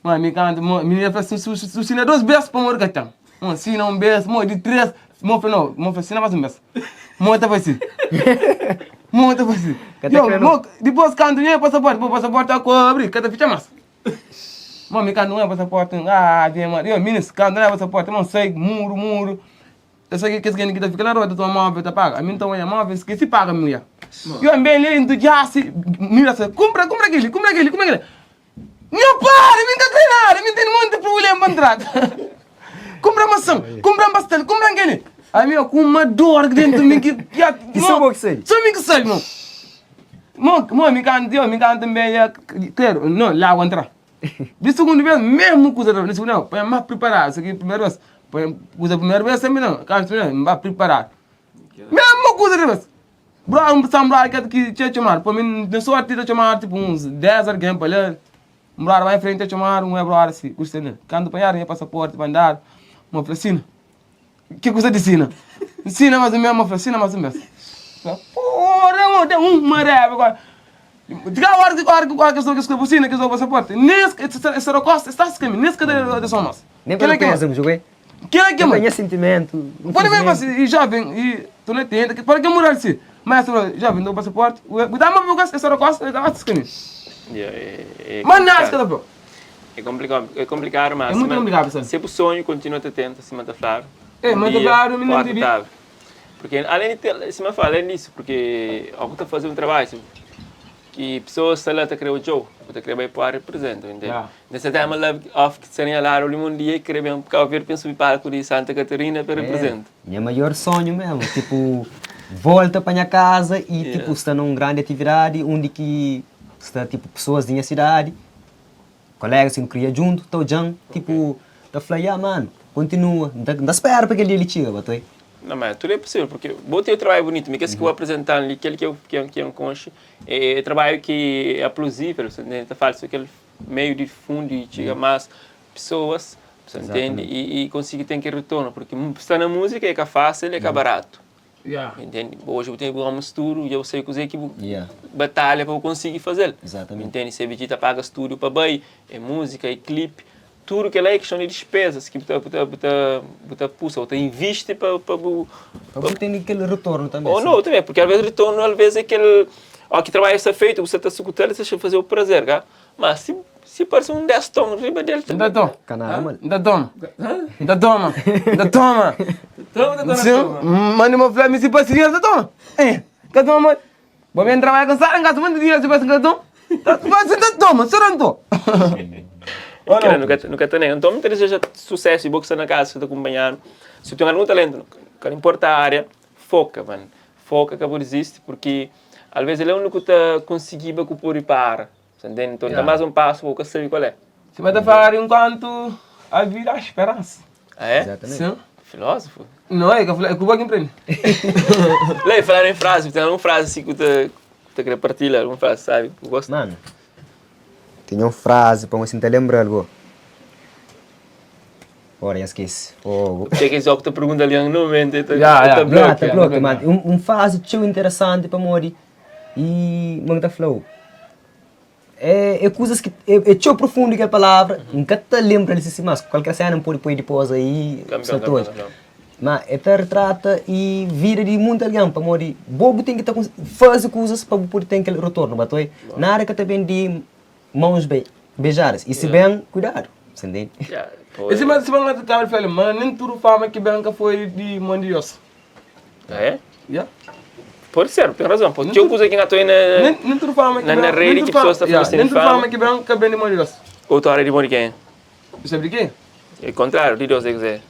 ma mi kantu, mi fla, su sina dos bes pamodi ka ten. Mo sina un bes, mo di tres, mo fla no, mo fla sina mas un bes. Mo ta fasi. Mo ta fasi. Yo, mo dipôs kantu nha pasaporti, bo pasaporti a kobri, ka ta fitxa mas. Mo mi kantu nha pasaporti, ah, bien ma. Yo, minis, kantu nha pasaporti, mo sai muru muru. Eu sei que kes ki ta fika na rua ta toma móvel ta paga. Ami N ta oia móvel, skesi paga mi oia. Yo, N ben li, N entusiasti, mira sa, kumpra, kumpra kili, kumpra kili, kumpra kili. Nho para, mi N ka kre nada, mi N tene monti prubulema pa N trata. Kunpra masan, kunpra pastel, kunpra keli. Ami ó, ku uma dor dentu mi ki ya. Ki so bo ki sabi. So mi ki sabi, mo. Mo, mo mi kantu, yo, mi kantu N ben ya, kleru, no, lagua ntra. Di sugundu bes, mesmu kuza ta, di sugundu bes, pa N ba priparadu, se ki primeru bes, pa N kuza primeru bes, sempri no, kantu N ba priparadu. Mesmu kuza di bes. Bro, un san brother ki ki txeu txomadu pa mi, na sorti ta txomadu tipo uns 10 algen pa la. Un brother bai frenti ta txomadu, un é brother si, ku sta na. Kantu panhadu nha pasaporti pa andadu, ma fla sina. Ki kusa di sina? Nsina mas un bes, ma fla sina mas un bes. Fla, porra, mo ten un mareba gora. Diga ora ki ora ki ora ki kes ku sina kes pasaporti, nen es es ta da kosta, es ta kaminhu, nen es ka ta da son mas. Nem pa pesa, bu jogue. Kila ki Nta nha sentimentu. Pode mesmo assim, e jovem, e tu não entende, pode que moral assim. Mas jovem, não passaporte, o dá uma boca, essa costa, dá uma caminho. Yeah, é, é Mas nada que tá É complicado, é complicado, mas É muito complicado, pessoal. Se o sonho continua te tenta, se mata flávio. É, mata flávio, me não diria. Porque além de ter, se me fala, além disso, porque algo tá fazer um trabalho, Ki pessoas sta la ta kre odjou, bu ta kre bai pa representa, bu entende? Nesse tema la of ki sta lá li um dia kre ben pa Cabo Verde pa subi palco di Santa Catarina pa representa. Nha maior sonho mesmo, tipo volta pa nha casa e tipo sta num grandi atividade undi ki sta tipo pessoas di nha cidade, colegas ki nu kria djuntu ta odjan tipo ta fla ya mano kontinua, N ta spera pa kel dia li txiga ba toi. Não, mas tudo é possível, porque bo tem trabalho bonito, mas kes ki bu apresentan li, kel ki eu ki eu konxe, é trabalho ki é aplausível, você entende? Ta fala sobre kel meio de fundo e txiga más pessoas, você entende? E, e konsigi ten kel retorno, porque sta na música é ka fácil, é ka barato. Yeah. Entende? Hoje bu ten bu home studio, dja bu sabe kuzê ki bu batalha pa bu konsigi fazel. Exatamente. Entende? Se bidji ta paga studio pa bai, é música, é clipe, tudo kel-la é questão de despesas ki bu ta, bu ta, bu ta, bu ta pusa, bu ta investe pa, pa bu... Pa bu ten kel retorno tanbe. Ou não, também, porque às vezes retorno, às vezes é kel, ó, ki trabalho sta feito, bu sta ta sukuta-l, sta fazer o prazer, ka? Mas si Si parse un 10 ton riba del N ta toma. Ka nada mal. N ta toma. N ta toma. N ta toma. Sim, manda mo fla mi si parse dinheru ta toma. Eh, ka toma modi. Bo ben trabalha kansadu n gasta monti dinheru si parse n ka ta toma. Ta parse n ta toma, só da n to. Kela nu ka nu ka ta nega. Nton, mi ta deseja susesu i bo ki sta na kaza ki sta ta kunpanhanu. Si bu ten algun talentu, ka ta inporta aria, foka man. Foka ka bu dizisti, purki alves el é uniku ku ta konsigiba ku pode para. Sa ntende? Nton, da más un pasu, bu ka sabe kual é. Si ba ta fladu enkuantu a vida há speransa. Ah, é? Exatamente. Sim. Filósofo? Não, é que é Cuba que empreende. Lei, falar em frase, tem alguma frase assim que tu te querer partilhar, alguma frase, sabe? Que gosta? Mano, tinha um frase pa assim ta lembra algo. Ora, já esqueci. Oh. Porque que só que te pergunta ali no momento, tá, Ya, ya. tá Ya, bloque. ta bloque, mano. Um, um frase txeu interessante pa modi e man ta flau. É, é kuzas ki é, é txeu profundu kel palavra, N ka ta lenbra di si mas kualker sena N pode poi dipôs aí Kanpion, sa kanpion, toji. kanpion. Ma é ta retrata e vida di munti algen pamodi bo bu ten ki ta faze kuzas pa bu pode ten kel retornu ba toi. Nada ka ta ben di mãos be beijadas e si ben kuidadu, sa ntende? Ya, pô, E sima sima N ta fla ma nen tudu fama ki ben ka foi di mon di Deus. Ah, é? Ya. Pode ser, tem razão. Pode ter coisa que não estou na. Nem, nem tudo fama que Na- vem. na rede nem que tudo pessoas tá yeah, falando Nem tudo fama. fama que vem, que vem de mão de Deus. Outra hora de bom de quem? Sabe de quem? É contrário de Deus, é que dizer.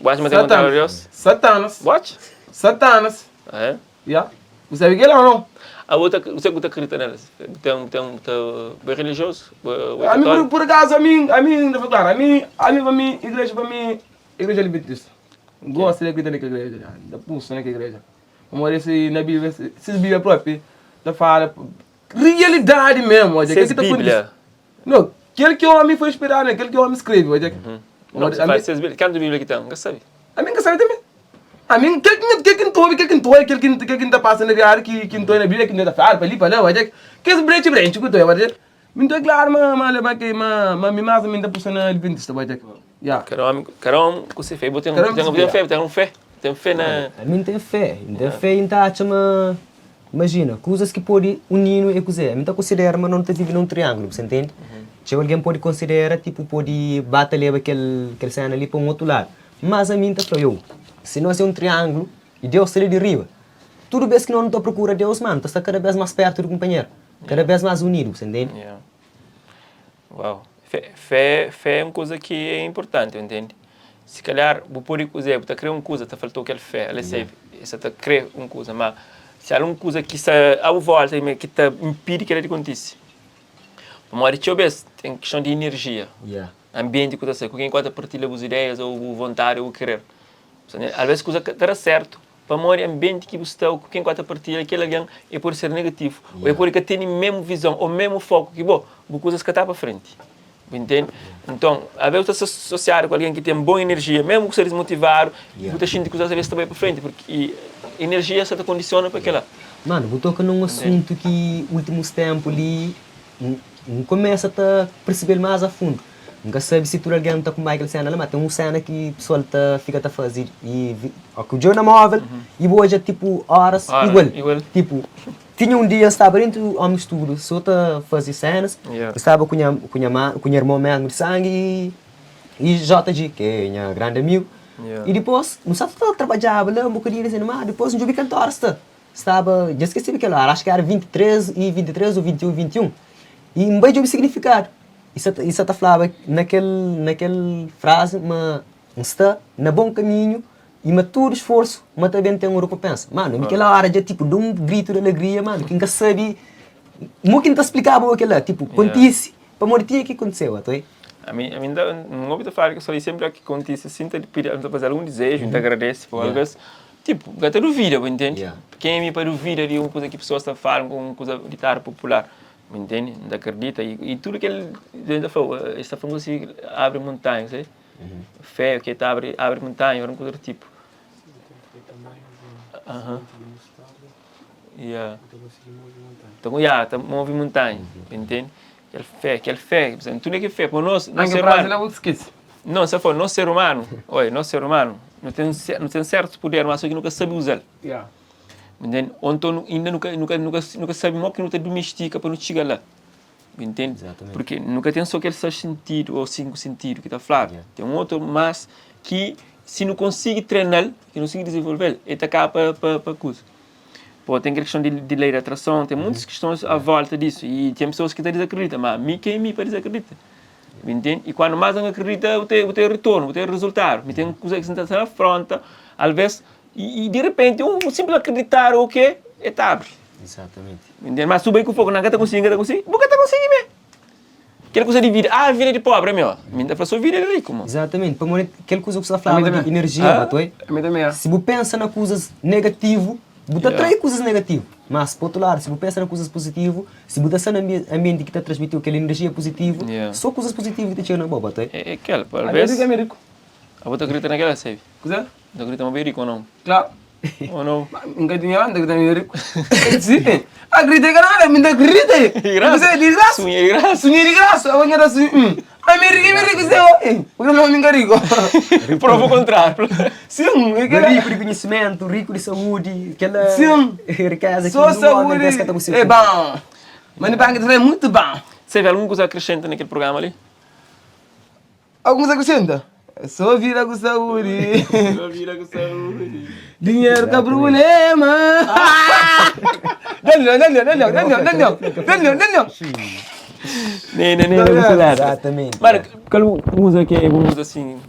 Watch, mas é contrário de Deus? Satanás. Watch? Satanás. Ah, é? Yeah. Você sabe que ele ou não? A outra, você que acredita nela? Tem, tem, tem, bem religioso? Bem A mim, por, católico? por acaso, a mim, a mim, claro, a mim, a mim, para mim, igreja para mim, igreja adventista. Gosto de acreditar naquela igreja, da pulsa naquela igreja. Pamodi si na Bíblia, ses Bíblia própi ta fala rialidadi mésmu, odja kel Ses ki ta kontise. Bíblia? No, kel ki ómi foi inspiradu na el, kel ki ómi skrebe, odja. No, Pamodi ami. Ses Bíblia, kantu Bíblia ki ten? N ka sabe. Ami N ka sabe tanbê. Ami, kel ki N, kel ki N ta obi, kel ki N ta oia, kel ki N, kel ki N ta pasa na diáriu ki, ki N ta oia na Bíblia, ki N ta fladu pa li, pa la, odja. Kes brentxi-brentxi ku ta oia, odja. Mi ta klaru ma ma ma ke ma ma mi mas mi ta puxa na adventista bai dja ya. Kada omi kada omi ku se fe bo ten Kada omi bo ku ten se fe bo ten un fe ten fe na. Ami N ten fe N ten fe i N ta atxa ma imajina kuzas ki pode uni-nu é kuzê ami N ta konsidera ma no ta vive na un triangulu bu sa ntende txeu algen pode konsidera tipu pode ba ta leba kel kel sena li pa un otu ladu mas ami N ta fla eu si nos é un triangulu i Deus sta li di riba tudu bes ki no ta prokura Deus ma no ta sta kada bes mas pertu di kunpanheru. Kada bes más unidu, bu sa ntende? Yeah. Uau. Fé, fé, fé é un kuza ki é inportanti, bu ntende? Si kalhar bu pode kuzê, bu ta krê un kuza, ta falta-u kel fé. Alê se, sa ta krê un kuza, má si algun kuza ki sta a bu volta ki ta inpidi kel-la di kontise. Pamodi txeu bês ten kiston di inerjia, anbienti ku ta sai, ku ken ku ta partilha bus ideias ô bu vontadi ô bu kerer. Alvês kuza ka ta da sértu Pamodi anbienti ki bu sta ô ku ken ku ta partilha, kel algen e pode ser negativu ô e pode ka tene memu vizon ô memu foku ki bo, bu kuzas ka ta pa frenti. Bu intende? Nton, alvês bu ta sta asosiadu ku algen ki ten bon inerjia, memu ku sta dismotivadu, bu ta xinti kuzas alvês ta bai pa frenti, purki inerjia sta ta kondisiona pa kila. Manu, bu toka na un asuntu ki últimus ténpu li N kumesa ta persebe-l más a fundu. N ka sabe si tudu algen ta kunpanha kel séna la, má ten un séna ki pesoal ta fika ta faze i óki bu djobe na móvel i bu odja tipu óras igual. Tipu, tinha un dia N staba déntu Home Studio sô ta faze sénas, N staba ku nha ku nha ma ku nha irmon mésmu di sangi i JG, ki é nha grandi amigu. I dipôs nu sta ta trabadjaba la un bokadinhu má dipôs N djobe kantu óras sta. Staba, dja skesiba kel óra, acho ki éra 23 y 23 ô 21 y 21. I N bai djobe signifikadu. I sa ta, i sa ta flaba na kel, na kel frazi ma N sta na bon kaminhu i ma tudu sforsu ma ta ben ten un rekonpensa. Manu, mi kel óra dja tipo da un gritu di alegria, manu, ki N ka sabe mo ki N ta splikaba bo kel-la. Tipo, kontise pamodi tinha ki kontiseba, ta oi? Ami, ami N ta, N obi ta fladu ki sô senpri ki kontise si N ta pidi, N ta faze algun dizeju, N ta agradese pa alvês Tipo, ka ta duvida, bu intende? Yeah. Ken é mi pa duvida di un kuza ki pesoas ta fala, un kuza ditadu popular, bu intende? N ta akredita i, i tudu kel, Deus ta fla, es ta fla un kuza si, abri montanha, si? Fé ke ta abri, abri montanha, un kuza di tipu. Aham. Yeah. Ta, yeah, ta move montanha, bu intende? Kel fé, kel fé, tudu é ke fé, pa nos, nos Anke ser frase humanu. la bu skese. Não, se for, nos ser humanu, oi, nos ser humanu, nu ten, nu ten sertus puder, mas só ki nu ka sabe uza-l. Yeah. Entende? Ou nton nu, inda nu ka, nu ka, nu ka, nu ka sabe mo ki nu ta dumestika pa nu txiga la. Entende? Exatamente. Porque nu ka ten só kel 6 sentidu ou 5 sentidu ki ta fladu. Yeah. Ten otu mas ki si nu konsigi trena-l, ki nu konsigi dizenvolve-l, el ta kaba pa, pa, pa kuza. Pô, ten kel kiston di, di lei di atrason, ten muitus kistons a volta disu. I ten pesoas ki ta dizakredita, ma mi ken é mi pa dizakredita? Bu intende? I kuandu más N akredita, bu ten, bu ten ritornu, bu ten rizultadu. Mi ten kuza ki N ta sta na fronta, alves, i, i di repenti un sinplis akreditadu o ke, e ta abri. Izatamenti. Bu intende? Ma si bu bai ku foku, na N ka ta konsigi, N ka ta konsigi, bu ka ta konsigi mê. Kel kuza di vida, ah, vida di pobri, ami ó, mi N ta fla so vida di riku, mo. Izatamenti, pamodi kel kuza ku bu sta flaba di inerjia, Batué, Ami tanbe, si bu pensa na kuzas negativu, bu ta trai kuzas negativu. Mas, pa otu ladu, si bu pensa na kuzas puzitivu, Si bu ta sta na anbienti ki ta transmiti-u kel inerjia puzitivu, so kuzas puzitivu ki ta txiga na bo, ba ta. É kel, pa alvês. Ami é riku. Abo ta kridita na kel-la, Sevi? Kuzê? Bu ta kridita ma bo é riku ô nau? Klaru. Ô nau? N ka tinha, N ta kridita ma mi é riku. Si. Akridita é ka nada, mi N ta kridita. Di grasa. Kuzê? Di grasa. Sunha di grasa. Sunha di grasa. Abo nha ta sunha. Ami é riku, ami é riku, Zé. Bo kre fla ma mi N ka riku? Prova o kontráriu. Sim, é kel-la. Riku di konhisimentu, riku di saúdi, kel-la Sim. rikeza ki Só ninhun ómi saúdi bes ka ta konsigi é kunpra. bon. Mas pa ki ta fla é mutu bon. Seve algun kuza akresenta na kel programa li? Algun kuza akresenta? Só vida ku saúdi. Só vida ku saúdi. Dinheru ka prubléma. Daniel, Daniel, Daniel, Daniel, Daniel, Daniel, Daniel. Ne, ne, ne, ne, Exatamente. Mano, kal kuza ki é bu uza assim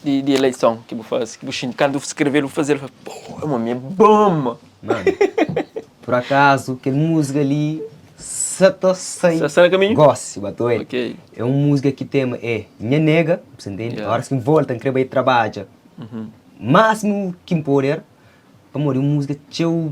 di, di eleison ki bu faze, ki bu xinti kantu bu skrevel, bu fazel, bu fla, pô, mano, mi é bom, mano. Mano, por acaso, kel múzika li sa ta sai Sa sta na kaminhu? gósi, ba ta oi. Ok. É un múzika ki tema é nha nega, bu sa ntende? Yeah. Óras ki N volta, N krê bai trabadja másimu ki N poder. Pamodi un múzika txeu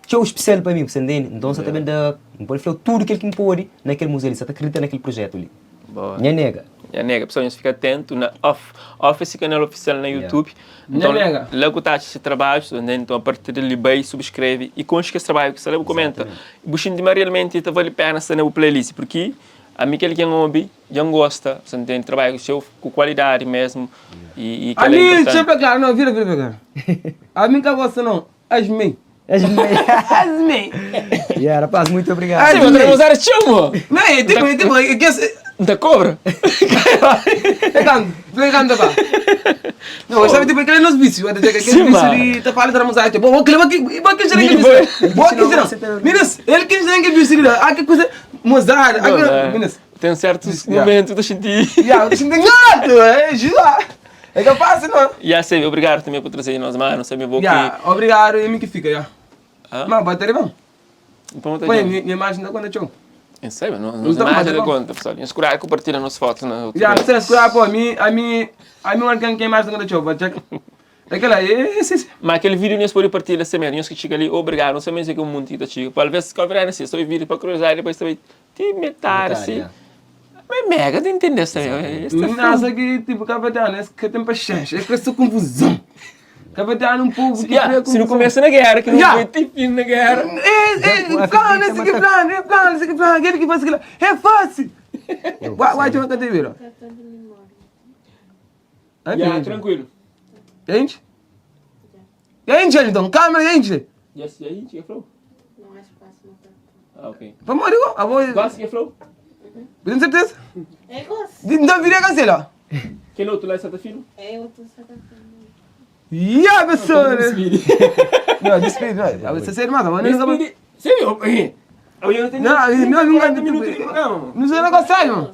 txeu spesial pa mi, bu sta ntende? Nton N sa ta ben da, N pode fla-u tudu kel ki N pode na kel múzika li, N sa ta kridita na kel prujetu li. Boa. Nha nega. Nha nega. Pessoal, nhos fika atentu na Off. Off é se kanal ofisial na YouTube. Nha nega. La ku ta atxa se trabadjus, então a partir di li bai subscreve e konxe kes trabadju ki sta la, bu komenta. Bu xinti ma realmenti ta vali pena sta na bu playlist, porque ami kel ki N obi dja N gosta, bu sta ntende, trabadju txeu ku kualidadi mesmu e, e kel é Ami, importanti. sempre claro, não, vira, vira, vira. Ami ka gosta não, asmei. Asmei. Yeah, rapaz, muito obrigado. Sim, mas usar txeu, mo. Não, é tipo, é tipo, é que esse- N ta kobra. É canto, play canto pá. Não, eu sabe tipo aquele é nosso vício, até aquele Sim, vício mano. de tá falando da música, bom, aquele aqui, aquele já Ninguém nem vai. vício. Bom, aquele já. Minas, ele que já nem vício, ah que coisa, Mozart, Não, aquele, né? Minas. Tem certos Yeah. momentos que eu senti. Yeah, eu tô sentindo gato, é, jura. É que eu faço, não. Yeah, Sebe, obrigado também por trazer nós, mano. Sabe, vou Yeah, obrigado, é mim que fica, yeah. Ah? Mas bateria bom. que. Então, Põe, minha minha imagem da conta, tchau. Eu sei, mas não, Não não tá mais com da bom. conta, pessoal. Nhos curar compartilha nossas fotos na Já, você escurar, pô, a mim, a mim, a mim, alguém quem mais da conta, tchau, check. Aquela, esse, esse. Mas aquele vídeo nós pode partilhar assim mesmo, nós que chega ali, obrigado, não sei mesmo que o mundo está chega. Talvez se houver assim, só vídeo para cruzar e depois também te metade Metade, assim. yeah. Mas mega de entender isso também. Este é Nossa, que tipo, cabo-verdiano, esse que tem paciência, esse que é confusão. Cabo-verdiano é um povo que Yeah, cria se não confusão. começa na guerra, que não Yeah. foi tipo na guerra. É, é, plano, esse que plano, é plano, esse que plano, aquele que faz aquilo. É fácil. Vai, vai, te uma cadeira. Cartão de memória. Yeah, tranquilo. Entende? Entende, então? Câmera, entende? Yes, e aí, chega flow? Não há espaço no cartão. Ah, ok. Vamos, digo, a voz. Gosta que flow? Tem certeza? É gosto. Então, viria cancela. Aquele outro lá é Santa Fino? É outro cartão. Yeah, pessoal. Não, despede, não. Você é irmã, não é? Despede. Sim, eu. Eu não tenho. Não, não, não, 40 minutos de programa. Não sei, não consegue, mano.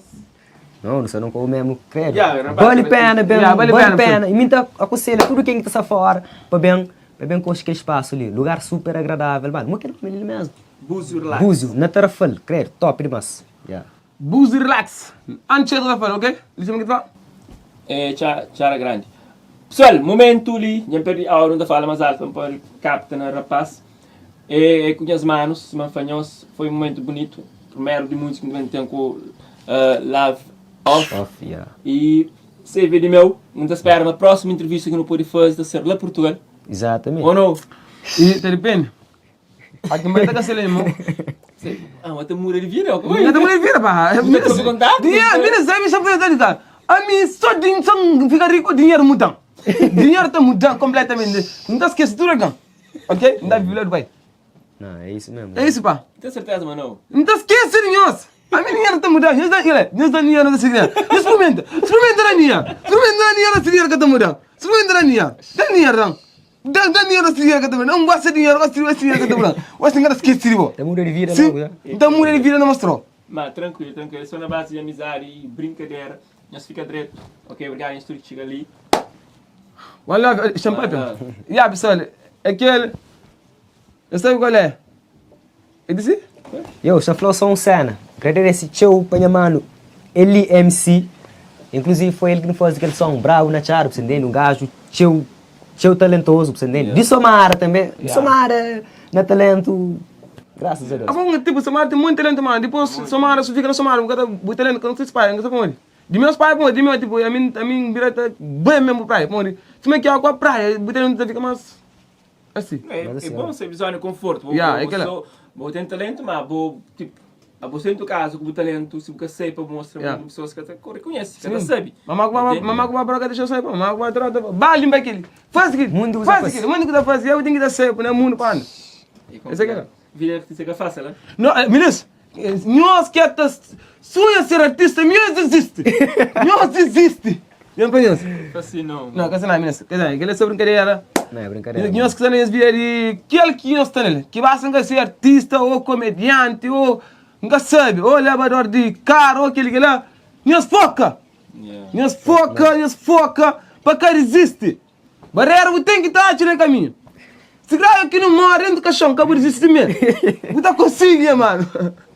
Não, não sei não como mesmo, credo. Yeah, rapaz, vale pena, bem, Yeah, vale vale, pena, pena. E me tá aconselha tudo quem que está fora para bem, para bem com aquele espaço ali. Lugar super agradável, mano. Mas que nome ali mesmo? Búzio relax. Búzio, na Tarrafal, credo, top demais. Yeah. Boozy relax. Antes da fala, ok? Listen que tá. É, tchara grande. Pessoal, momento ali, já perdi a hora, não fala mais alto, para capta na rapaz. É, com as manos, manfanhos, foi um momento bonito. Primeiro de muitos que também tem com uh, Love Off. Off, yeah. E CV de meu, muita espera na próxima entrevista que não pode fazer, de ser lá Portugal. Exatamente. Ou não? E, de repente, aqui mais tá cancelando, irmão. Ah, mas tem mura de vida, como Não tem vira, pá. Não tem contato? Dinheiro, mira, sabe, sabe, sabe, sabe. A mim só dinheiro, só fica rico, dinheiro mudando. Dinheiro tá mudando completamente. Não tá esquecendo tudo, não. Ok? Não dá viver Dubai. Não, é isso mesmo. É isso, pá. Tem certeza, mano? Não tá esquecendo, nós. A mim dinheiro tá mudando. Nós dá dinheiro, nós dá dinheiro, nós dá dinheiro. Experimenta, experimenta na minha. Experimenta na minha, dinheiro que tá mudando. Experimenta na minha. Dá dinheiro, não. Dá, dá dinheiro, dinheiro que tá mudando. Não gosta de dinheiro, gosta de dinheiro que tá mudando. Gosta de dinheiro, esquece, pô. Tá mudando de vida Sim, logo, já. então mulher de vida não mostrou. Mas tranquilo, tranquilo. Só na base de amizade e brincadeira. Nós fica direito. Ok, obrigado, nós tudo que chega ali. Olha, champanhe. Ah, Yeah, pessoal, aquele. Eu sei qual é. Eu disse? Yo, só falou só um cena. Agradeço teu para minha mano, ele MC. Inclusive foi ele que me fez aquele som bravo na chara, você entende? Um gajo teu, teu talentoso, você entende? De Somara também. De Somara, na talento. Graças a Deus. Ah, bom, tipo, Somara tem muito talento, mano. Depois, Somara só fica na Somara, porque o talento que não se espalha, não sei pra onde. De meus pais, bom, de meu, tipo, a mim, a mim vira tá bem mesmo praia, bom. Se me quer com a praia, o talento fica mais assim. É, Mas é assim, bom ser visão de conforto. Vou, Yeah, vou, é aquela- sou- vou ter talento, mas vou, tipo, a você em tu caso com o talento, se você sei para mostrar Yeah. para pessoas que até reconhece, que até sabe. Mamá com Entende? mamá com a broca deixa eu sair, mamá com a trota, bali aquele. Faz aquilo. Mundo usa Faz faz. aquilo, mundo que tá fazendo, eu tenho que dar certo, né, mundo pano. E Esse aqui é. Vida artista que é fácil, né? Não, meninos, nós que até sonha ser artista, nós desiste. Nós desiste. Eu não conheço. Assim não. Não, quer dizer, não, meninos, quer dizer, aquele é só brincadeira. Não, é brincadeira. Nós que estamos de aquele que nós estamos, que basta ser artista ou comediante ou nunca sabe, ou lavador de carro, ou aquele que lá, nós foca. Yeah. Nós foca, nós foca, para cá resiste. Barreira, você tem que estar no caminho. Se grava que não morre dentro do caixão, acabou de desistir mesmo. Você tá conseguindo, mano.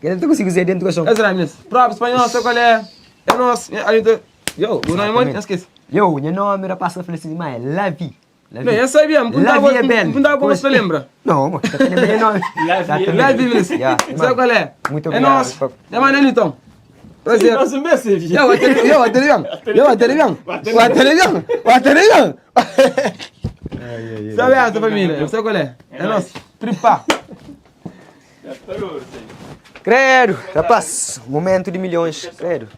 Eu não consigo dizer dentro do caixão. Essa é a minha. Próprio espanhol, sabe qual é? É nosso. A gente. Yo, o nome é não esquece. Yo, meu nome, rapaz, eu falei assim, mas é Lavi. Não, eu sabia, me perguntava, La vie est belle. me perguntava como você lembra. Não, mano, tá te lembrando nome. La vie, Vinícius. Yeah, Sabe qual é? Muito É obrigado. nosso. É maneiro então. Prazer. Nosso mês, Eu, eu, a televisão. Eu, a televisão. A televisão. A televisão. Sabe essa família? Sabe qual é? É nosso. Tripá. Credo, rapaz, momento de milhões, credo.